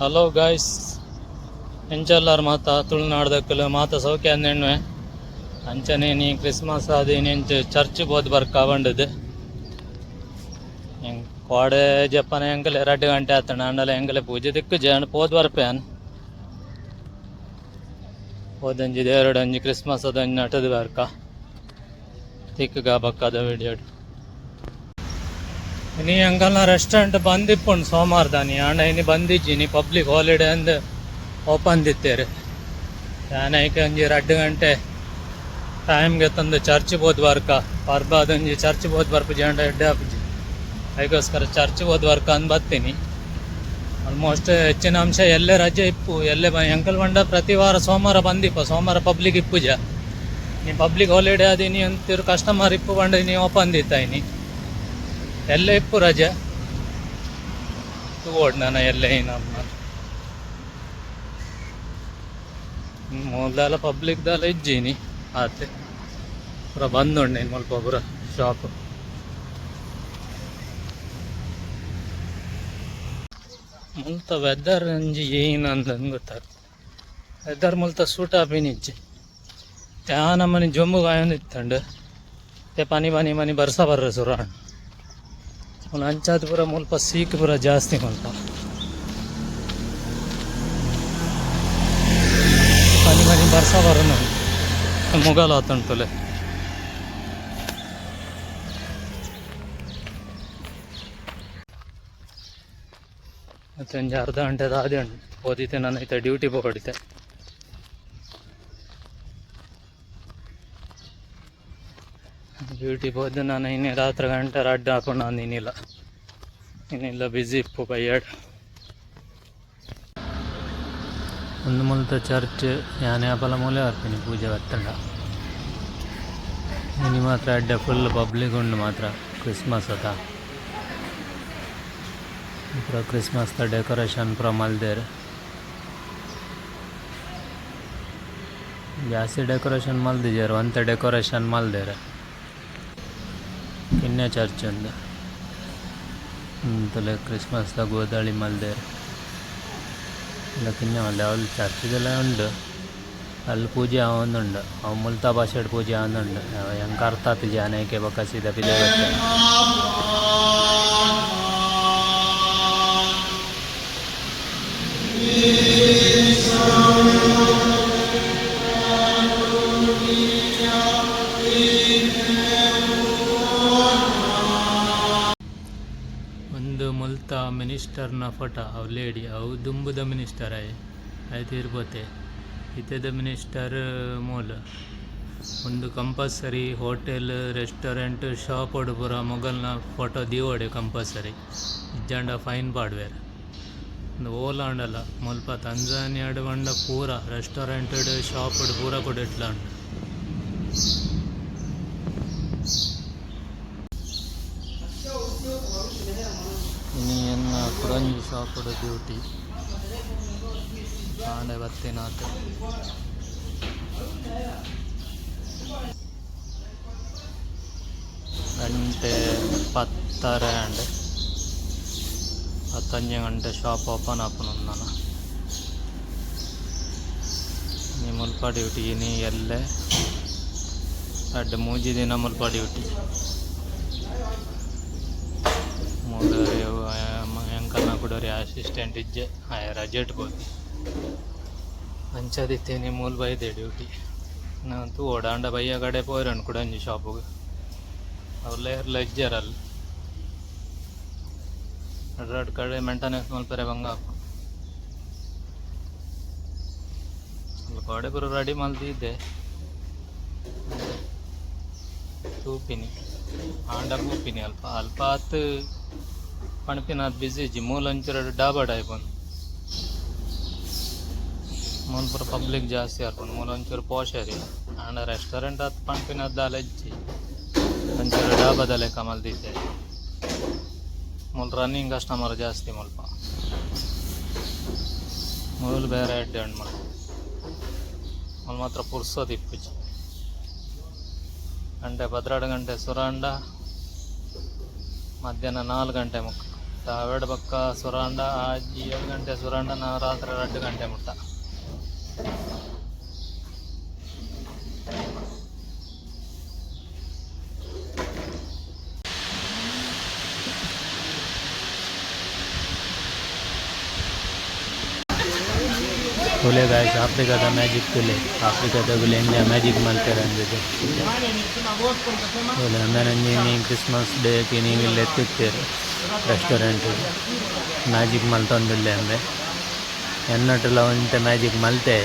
Hello guys, ಎಂಚಲ್ಲಾರ್ ಮಾತ ತುಳುನಾಡ್ದಕ್ಕಲು ಮಾತ ಸೌಖ್ಯ ಅಂದೆಣ್ವೆ. ಅಂಚನೆ ನೀ ಕ್ರಿಸ್ಮಸ್ ಆದ್ ಇಂಚ ಚರ್ಚ್ ಪೋದು ಬರ್ಕ ಬಂಡದು. ಕೋಡೆ ಜಪ್ಪನ ಎಂಕಲೆ 2 ಗಂಟೆ ಆತಣ ಅಂಡಲ ಎಂಕಲೆ ಪೂಜೆ ದಿಕ್ಕು ಜನ ಪೋದು ಬರ್ಪೆ. ಪೋದಂಜಿ ದೇವರಡಂಜಿ ಕ್ರಿಸ್ಮಸ್ ಅದಂಜಿ ನಟದು ಬರ್ಕ ತಿಕ್ಕುಗ ಬಕ್ಕದ ವಿಡಿಯೋ. ಇನಿ ಅಂಕಲ್ನ ರೆಸ್ಟೋರೆಂಟ್ ಬಂದ್ ಇಪ್ಪುಂಡು ಸೋಮವಾರದಾನಿ. ಆಂಡ ಇನಿ ಬಂದಿಜ್ಜಿ. ಇನಿ ಪಬ್ಲಿಕ್ ಹಾಲಿಡೇ ಅಂದ್ ಓಪನ್ ದಿತ್ತೇರು. ಯಾನ್ ಐಕೆ ಒಂಜಿ 2 ಗಂಟೆ ಟೈಮ್ ಗೆತ್ತೊಂದು ಚರ್ಚ್ ಪೋದು ಬರ್ಕ. ಪರ್ಬಾದೊಂಜಿ ಚರ್ಚ್ ಪೋದು ಬರ್ಪುಜಿ ಅಂಡ ಎಡ್ಡೆ ಆಪುಜಿ. ಅದಕ್ಕೋಸ್ಕರ ಚರ್ಚ್ ಪೋದು ಬರ್ಕ ಅಂದ್ ಬತ್ತೀನಿ. ಆಲ್ಮೋಸ್ಟ್ ಹೆಚ್ಚಿನ ಅಂಶ ಎಲ್ಲೆ ರಜೆ ಇಪ್ಪು. ಎಲ್ಲೆ ಎಂಕಲ್ ಪಂಡ ಪ್ರತಿ ವಾರ ಸೋಮವಾರ ಬಂದಿಪ್ಪ. ಸೋಮವಾರ ಪಬ್ಲಿಕ್ ಇಪ್ಪುಜ. ನೀ ಪಬ್ಲಿಕ್ ಹಾಲಿಡೇ ಆದಿನಿ ಅಂತಿರು ಕಸ್ಟಮರ್ ಇಪ್ಪು ಪಂಡ ನೀ ಓಪನ್ ದಿತ್ತ. ಇನಿ ಎಲ್ಲೆ ಇಪ್ಪು ರಜೆ. ತೂವೋಡು ನಾನು ಎಲ್ಲೆ ನಮ್ಮ ಮೊದಲೆಲ್ಲ ಪಬ್ಲಿಕ್ ದಾಲ ಇಜ್ಜಿನಿ ಆತೆ. ಪೂರ ಬಂದ್ ಉಂಡು ಮುಲ್ಪ ಪೂರ ಶಾಪ್. ಮುಲ್ತ ವೆದರ್ ಒಂಜಿ ಏನ್ ಅಂದ್ ಗೊತ್ತಾಗ್ತದೆ. Weather ಮುಲ್ತ suit ಆಪಿನಿಜ್ಜಿ. ತ್ಯಾ ನಮ್ಮನೆ ಜೊಂಬು ಗಾಯೊಂದು ಇತ್ತಂಡು ते ಪನಿ ಪನಿ ಪನಿ ಬರ್ಸ ಬರ್ರೆ ಸುರ. ಮುಲ್ ಅಂಚಾದ್ ಪೂರ ಮುಲ್ಪ ಸೀಕ್ ಪೂರ ಜಾಸ್ತಿ ಮುಲ್ಪ. ಪನಿ ಪನಿ ಬರ್ಸ ಬರುನು ಮುಗಲ್ ಆತುಂಟುಲೆ. ಮತ್ತೆ ಒಂಜಿ ಅರ್ಧ ಗಂಟೆ ದಾದೆ ಉಂಡು ಪೋದಿತ್ತೆ. ನಾನು ಇತ್ತೆ ಡ್ಯೂಟಿ ಪೋಡಿತೆ. ಡ್ಯೂಟಿ ಪೋದು ನಾನು ಇನ್ನು ರಾತ್ರಿ ಗಂಟೆ ರಡ್ಡ್ ಹಾಕೊಂಡು ನಾನು ಇನ್ನಿಲ್ಲ ಇನ್ನಿಲ್ಲ ಬ್ಯುಸಿ ಇಪ್ಪು ಬಯ್ಯಡ್. ಒಂದು ಮುಲ್ತ ಚರ್ಚ್. ಯಾನ್ ಯಾಪಲ ಮೂಲೆ ಬರ್ಪಿನಿ ಪೂಜೆ ಬತ್ತಂಡ. ಇನಿ ಮಾತ್ರ ಎಡ್ಡೆ ಫುಲ್ ಪಬ್ಲಿಕ್ ಉಂಡು ಮಾತ್ರ. ಕ್ರಿಸ್ಮಸ್ ಅತ, ಪೂರ ಕ್ರಿಸ್ಮಸ್ ದ ಡೆಕೋರೇಷನ್ ಪೂರ ಮಲ್ದೆರ್. ಜಾಸ್ತಿ ಡೆಕೋರೇಷನ್ ಮಲ್ದಿಜೆರ್, ಒಂತೆ ಡೆಕೋರೇಷನ್ ಮಲ್ದೆರ್. ಕಿನ್ಯ ಚರ್ಚ್ ಉಂದು. ತೂಲೆ, ಕ್ರಿಸ್ಮಸ್ ದ ಗೋದಾಳಿ ಮಲ್ದೆರ್. ಇಲ್ಲ ಕಿನ್ಯ ಮಲ್ದೆ. ಅವ್ಲು ಚರ್ಚ್ ಉಂಡು. ಅಲ್ಲಿ ಪೂಜೆ ಆವೊಂದುಂಡು. ಅವು ಮುಲ್ತ ಭಾಷೆಡ್ ಪೂಜೆ ಆವೊಂದುಂಡು. ಎಂಕ್ ಅರ್ಥ ಆತಿಜಿ. ಆನೇಕೆ ಬೊಕ ಸೀದಾ ಪಿದಯಿ ಬತ್ತೆ. ಉಂದು ಮುಲ್ತ ಮಿನಿಸ್ಟರ್ನ ಫೋಟೋ. ಅವು ಲೇಡಿ. ಅವು ದುಂಬುದ ಮಿನಿಸ್ಟರ್ ಆಯೆ, ಆಯೆ ತೀರ್ಪೋತೆ. ಇತ್ತೆದ ಮಿನಿಸ್ಟರ್ ಮೂಲು. ಉಂದು ಕಂಪಲ್ಸರಿ ಹೋಟೆಲ್, ರೆಸ್ಟೋರೆಂಟ್, ಶಾಪ್ ಡ್ ಪೂರ ಮೊಗಲ್ನ ಫೋಟೋ ದೀವೊಡೆ ಕಂಪಲ್ಸರಿ. ಇಜ್ಜಾಂಡ ಫೈನ್ ಪಾಡ್ವೆರ್. ಉಂದು ಓಲಾಂಡಲ ಮುಲ್ಪ ತಂಜಾನಿಯಾಡ್ ಪಂಡ ಪೂರ ರೆಸ್ಟೋರೆಂಟ್ ಡ್ ಶಾಪ್ ಡ್ ಪೂರ ಕೊಡಿಟ್ಲ ಉಂಡು. ಇನಿ ಎನ್ನ ಕುಡೊಂಜಿ ಶಾಪ್ ಡ್ ಡ್ಯೂಟಿ. ಕಾಂಡೆ ಬತ್ತಿನಾತ್. ಗಂಟೆ 10:30 ಆಂಡ್. 10:30 ಗಂಟೆ ಶಾಪ್ ಓಪನ್ ಆಪುಂಡು ನನ. ಇನಿ ಮುಲ್ಪ ಡ್ಯೂಟಿ. ಇನಿ ಎಲ್ಲೆ 2-3 ದಿನ ಮುಲ್ಪ ಡ್ಯೂಟಿ. ಮೂಲು ಎಂಕಲ್ನ ಕುಡೊರಿ ಅಸಿಸ್ಟೆಂಟ್ ಇಜ್ಜೆ, ಆಯೆ ರಜೆಟ್ ಪೋತೆ. ಅಂಚಾದಿತ್ತೆ ಇನಿ ಮೂಲು ಬೈದೆ ಡ್ಯೂಟಿ. ನನ ತೂವೊಡು. ಆಂಡ ಬಯ್ಯ ಕಡೆ ಪೋಯೆರೆ ಉಂಡು ಕುಡೊಂಜಿ ಶಾಪುಗು. ಅವ್ಲು ಏರ್ಲ ಇಜ್ಜೆರ್ ಅಲ್ಲ್. ರಡ್ಡ್ ರಡ್ಡ್ ಕಡೆ ಮೇಂಟೆನೆನ್ಸ್ ಮಲ್ಪೆರೆ ಬಂಗ ಆಪುಂಡು. ಗೋಡೆ ಪೂರ ರೆಡಿ ಮಲ್ದಿದ್ದೆ. ತೂಪಿನಿ ಆಂಡ ಪೋಪಿನಿ. ಅಲ್ಪ ಅಲ್ಪ ಆತ್ ಪನ್ಪಿನಾತ್ ಬಿಸಿ ಇಜ್ಜಿ. ಮೂಲು ಒಂಚೂರು ಡಾಬಾ ಟೈಪ್ ಉಂದು. ಮೂಲು ಪೂರ ಪಬ್ಲಿಕ್ ಜಾಸ್ತಿ ಆಪುಂಡು. ಮೂಲು ಒಂಚೂರು ಪೋಶ್ ಏರಿಯಾ. ಆಂಡ ರೆಸ್ಟೋರೆಂಟ್ ಆತ್ ಪನ್ಪಿನಾತ್ ದಾಲ ಇಜ್ಜಿ. ಒಂಚೂರು ಡಾಬಾದ ಲೆಕ್ಕ ಮಲ್ದಿತ್ತೆರ್. ಮೂಲು ರನ್ನಿಂಗ್ ಕಸ್ಟಮರ್ ಜಾಸ್ತಿ ಮುಲ್ಪ. ಮೂಲು ಬೇರೆ ಎಡ್ಡೆ ಉಂಡು ಮುಲ್ಪ. ಮೂಲು ಮಾತ್ರ ಪುರ್ಸೊತ್ತು ಇಪ್ಪುಜಿ. ಗಂಟೆ 12 ಗಂಟೆ ಸುರಾಂಡ ಮಧ್ಯಾಹ್ನ 4 ಗಂಟೆ ಮುಕ್ಕ. ಮುಟ್ಟ. ಅವೆಡ್ ಬೊಕ್ಕ ಸುರಾಂಡ 7 ಗಂಟೆ ಸುರಾಂಡ ರಾತ್ರಿ 2 ಗಂಟೆ ಮುಟ್ಟ. ತೂಲೆ ಗಾಯ್ಸ್, ಆಫ್ರಿಕಾದ ಮ್ಯಾಜಿಕ್ ತೂಲೆ. ಆಫ್ರಿಕಾದ ಎಂಜ ಮ್ಯಾಜಿಕ್ ಮಲ್ತೆರ್ ಅಂದಿದ್ದು ತೂಲೆ. ಅಂದನೆ ಕ್ರಿಸ್ಮಸ್ ಡೇ ನೀವು ಎತ್ತಿತ್ತೇರು ರೆಸ್ಟೋರೆಂಟ್ ಮ್ಯಾಜಿಕ್ ಮಲ್ತೊಂದಿಲ್ಲ ಅಂಬೆ. ಎನ್ನಟುಲ ಒಂತೆ ಮ್ಯಾಜಿಕ್ ಮಲ್ತೆ.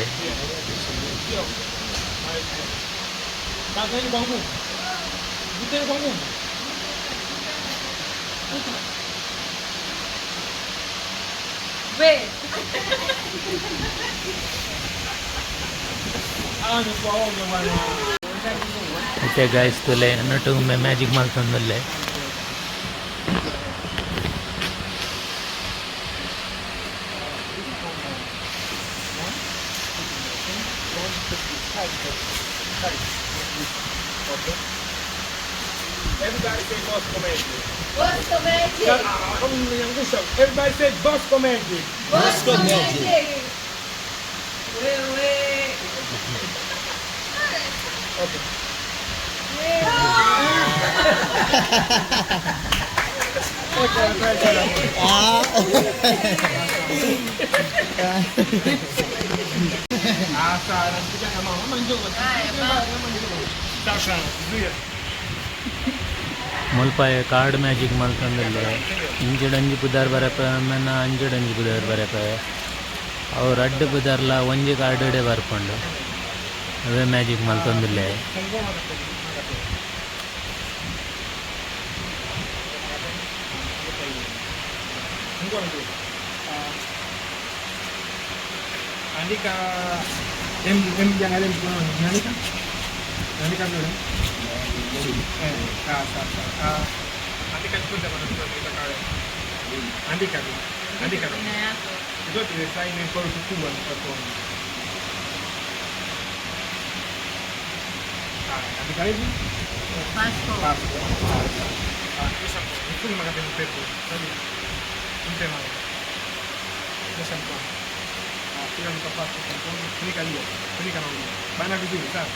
ಇತ್ತೆ ಗಾಯ್ಸ್ ತೂಲೆ, ಎನ್ನಟು ಉಂಬೆ magic ಮಲ್ತೊಂದುಲ್ಲೆ. Everybody say Bosco Magic. Bosco Magic. Everybody say Bosco Magic. Bosco Magic. Wewe. Okay. ಮುಲ್ಪಾಯ card magic ಮಲ್ತೊಂದುಲ್ಲೆ. ಇಂಚಿಡೊಂಜಿ ಪುದರ್ ಬರಪೆ, ಆಮೇಲೆ ಅಂಚಿಡೊಂಜಿ ಪುದರ್ ಬರಪೆ. ಅವು ರಡ್ಡ್ ಪುದರ್ಲ ಒಂಜಿ ಕಾರ್ಡ್ ಬರ್ಪುಂಡು. ಅವೇ magic ಮಲ್ತೊಂದುಲ್ಲೆ. Andika em em jangan mkononi. Andika. Andika vizuri. Eh, sawa sawa. Ah, andika jifunze kwa nini unataka wewe. Andika tu. Andika tu. Zote ni sign kwa herufi kubwa nitakuona. Haya, andika hivi. Passport. Passport. Ah, kisha mkono. Mfunge makapeni pepo. Sawa. Mpe mama. Kisha mkono. Ah, kila mtu apate mkono. Funika hiyo. Funika na hiyo. Bana vizuri, sawa?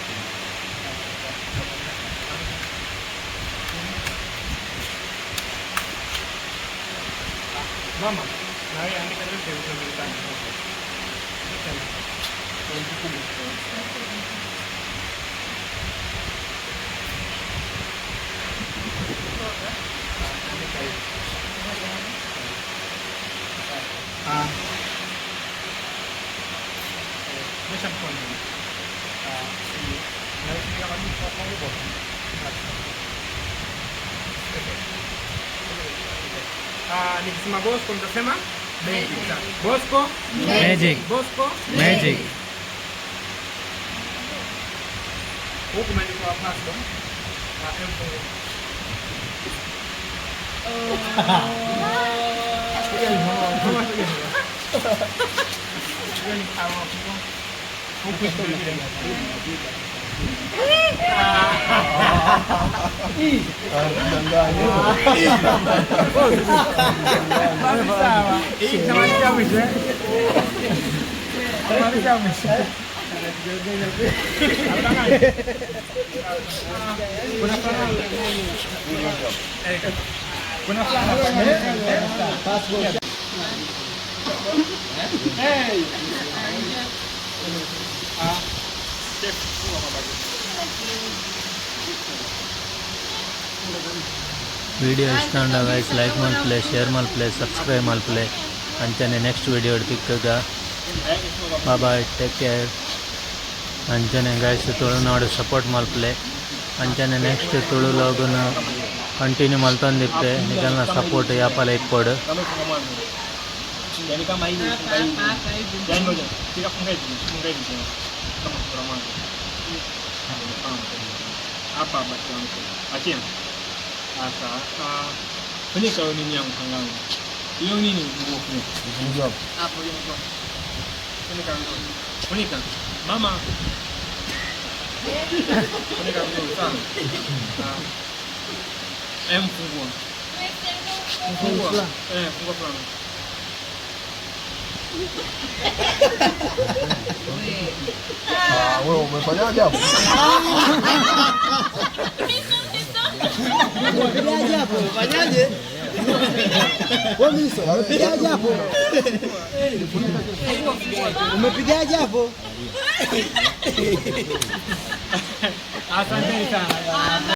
Mama, na wewe andika yote vitu vitano. Kwa herufi kubwa. Andika hivi. Ah. Nyosha mkono. Ah, na ukipiga magoti kwa nguvu. Ah, nikisema Bosco mtasema Magic. Bosco Magic. Bosco Magic. Huku imeandikwa Pasco. Ah, M fungu. Huku vile vile. Sawa. Hii tamalizia mwisho. Tamalizia mwisho. Kuna fulana. Kuna fulana. Hey. Ah, chef, video ಇಷ್ಟ ಆಂಡ guys like ಮಲ್ಪಲೆ, share ಮಲ್ಪಲೆ, subscribe ಮಲ್ಪಲೆ. ಅಂಚನೆ next video ತಿಕ್ಕಗ. Bye, take care. ಅಂಚನೆ guys Tulunadu support ಮಲ್ಪಲೆ. ಅಂಚನೆ ನೆಕ್ಸ್ಟ್ ತುಳು ವ್ಲಾಗುನು ಕಂಟಿನ್ಯೂ ಮಲ್ತೊಂದಿಪ್ಪೆ. ನಿಕಲ್ನ ಸಪೋರ್ಟ್ ಯಾಪಲ ಇಪ್ಪೊಡು. Yani kama hivi funga hivi. Yani ngoja, fika funga hivi, funga hivi tena. Kama kuna mwanzo. Hapa hapa kiwango. Achia. Sasa, ah, funika hiyo nini yangu kangangu. Hiyo nini nguo funika. Hapo hiyo nguo. Funika vizuri. Funika. Mama. Funika vizuri sana. Ah. Em fungua. Fungua. Eh, fungua fulani. Ah, wewe umefanyaje hapo? Umepigaje hapo? Umefanyaje? Wewe Miso, umepigaje hapo? Umepigaje hapo? Asanteni sana.